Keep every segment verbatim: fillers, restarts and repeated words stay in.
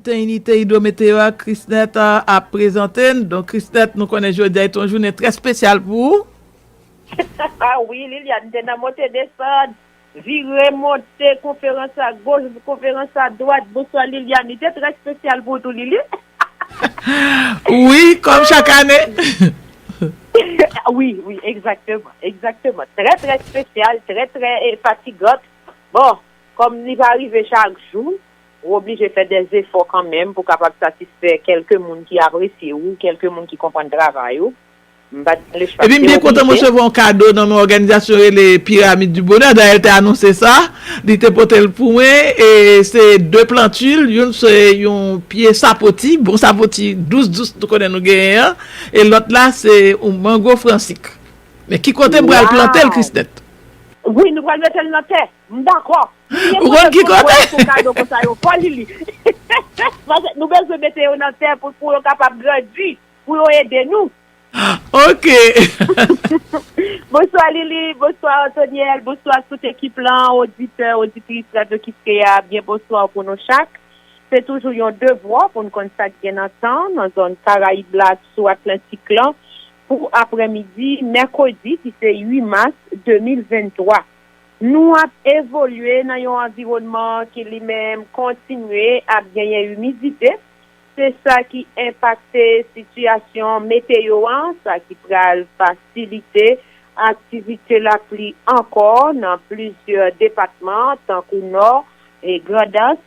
Te inite idwometeo a, Krisnèt a, ap prezante n. Donk, Krisnèt, nou konnen jodi a se yon jounen trè espesyal pou ou. Ah wi, Liliane, te nan monte desann, vire monte, konferans a goch, konferans a dwat. Bonswa, Liliane, li te trè espesyal pou ou tou, Lili. Wi, kòm chak ane. Wi, wi, egzakteman, egzakteman. Trè, trè espesyal, trè, trè, eh, fatigant. Bon, kòm li pa rive chak jou, ou oblije fè dè zefò kanmenm pou kapab satisfè kèlke moun ki apresye w, kèlke moun ki konprann travay ou. M pa t gen lespwa. Epi m byen kontan m resevwa yon kado nan men òganizasyon rele Pyramide du Bonheur. Dayè, l te anonse sa. Li te pote l pou mwen. E se de plantil. Youn se yon pye sapoti, bon sapoti dous dous nou konnen nou genyen an. E lòt la se yon mango fransik. Men ki kote m pral plante l, Krisnèt? Wi, nou pral mete l nan tè. M dakò. Ou konn ki kote? Pou kado konsa yo fò, Lili. Paske nou bezwen mete yo nan tè pou, pou yo kapab grandi, pou yo ede nou. Ok. Bonswa, Lili, bonswa, Antoniel, bonswa, tout ekip lan, oditè, oditris Radyo Kiskeya, byen bonswa pou nou chak. Se toujou yon devwa pou n konn sa k gen nan tan nan zòn Karayib la, sou Atlantik lan, pou aprèmidi mèkredi ki se uit mas de mil venntwa. Nou ap evolye nan yon anviwònman ki li menm kontinye ap genyen imidite. Se sa ki enpakte sitiyasyon meteyo a, sa ki pral fasilite aktivite lapli ankò nan plizyè depatman, tankou Nò, e Grandans,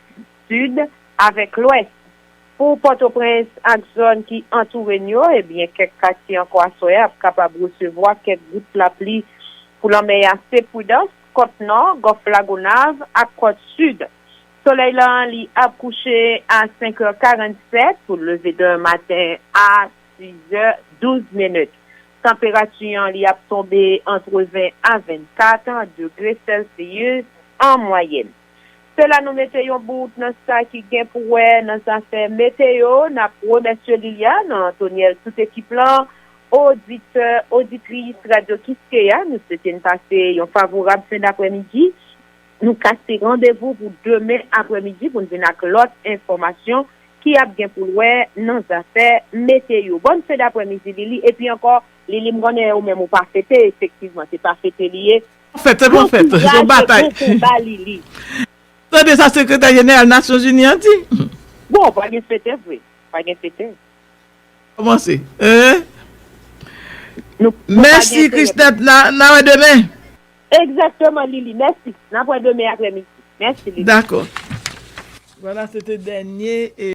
Sid, avèk Lwès. Pou Pòtoprens ak zòn ki antoure n yo, ebyen, kèk katye ankò aswè a ap kapab resevwa kèk gout lapli. Pou lanmè a, se pridans, kòt nò, Gòf Lagonav ak kòt sid. Solèy lan, li ap kouche a senk è karannsèt pou leve demen maten a sis è douz minit. Tanperati an, li ap tonbe antre ven a vennkat degre Celsius an mwayèn. Se la nou mete yon bout nan sa ki gen pou wè nan zafè meteyo. N ap remèsye Liliane, Antoniel, tout ekip lan, oditè, oditris Radyo Kiskeya. Nou swete n pase yon favorab fen daprèmidi. Nou kase randevou pou demen aprèmidi pou n vin ak lòt enfòmasyon ki ap gen pou l wè nan zafè meteyo. Bòn fen daprèmidi, Lili. Epi ankò, Lili, m konnen ou menm ou pa fete, efektivman, se pa fete li ye. Fèt, se bon fèt. Se yon batay. Bon konba, Lili. Tande sa sekretè jeneral Nasyonzini an di. Bon, pa gen fete vre. Pa gen fete. Kòmanse. Hein? Nou, nou pa gen fete. Mèsi, Krisnèt. N a, n a wè demen. Egzakteman, Lili. Mèsi. N ap wè demen aprèmidi. Mèsi, Lili. Dakò. Vwala, se te dènye, e,